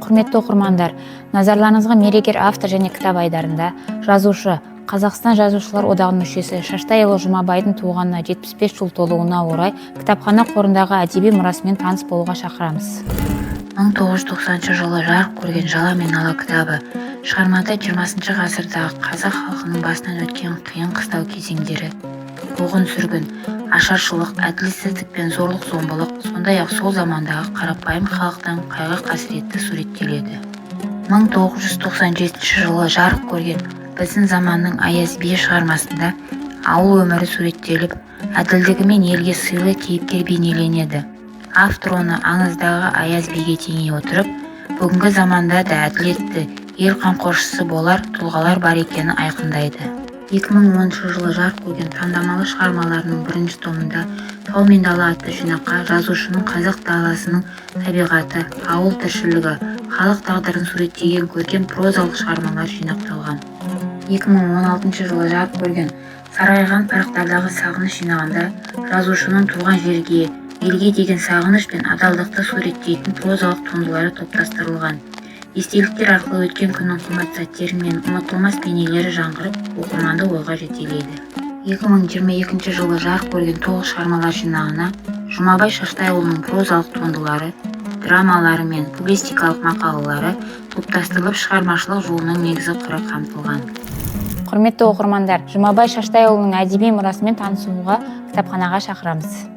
Құрметті оқырмандар, назарларыңызға «Мерегер автор және кітап» айдарында жазушы, Қазақстан Жазушылар одағының мүшесі Шаштайұлы Жұмабайдың туғанына 75 жыл толуына орай кітапхана қорындағы әдеби мұрасымен таныс болуға шақырамыз. 1990 жылы жарық көрген «Жала мен нала» кітабы. Шығармада 20 ғасырдағы қазақ халқының басынан өткен қиын-қыстау кезеңдері, қуғын-сүргін, ашаршылық, әділетсіздік пен зорлық-зомбылық, сондай-ақ сол замандағы қарапайым халықтың қайғы-қасіреті суреттеледі. 1997 жылы жарық көрген «Біздің заманның Аяз биі» шығармасында ауыл өмірі суреттеліп, әділдігімен елге сыйлы кейіпкер бейнеленеді. Автор оны аңыздағы Аяз биге теңей отырып, бүгінгі заманда да әділетті ел қамқоршысы болар тұлғалар бар екенін айқындайды. 2010 жылы жарық көрген таңдамалы шығармаларының бірінші томында «Тау мен дала» атты жинаққа жазушының қазақ даласының табиғаты, ауыл тіршілігі, халық тағдырын суреттеген көркем прозалық шығармалар жинақталған. 2016 жылы жарық көрген «Сарғайған парақтардағы сағыныш» жинағында жазушының туған жерге, елге деген сағыныш пен адалдықты суреттейтін прозалық туындылары топтастырылған. Естеліктер арқылы өткен күннің қымбат сәттері мен ұмытылмас бейнелері жаңғырып, оқырманды ойға жетелейді. 2022 жылы жарық көрген толық шығармалар жинағына Жұмабай Шаштайұлының прозалық туындылары, драмалары мен публицистикалық мақалалары топтастырылып, шығармашылық жолының негізгі қыры қамтылған. Құрметті оқырмандар, Жұмабай Шаштайұлының әдеби мұрасымен танысуға кітапханаға шақырамыз.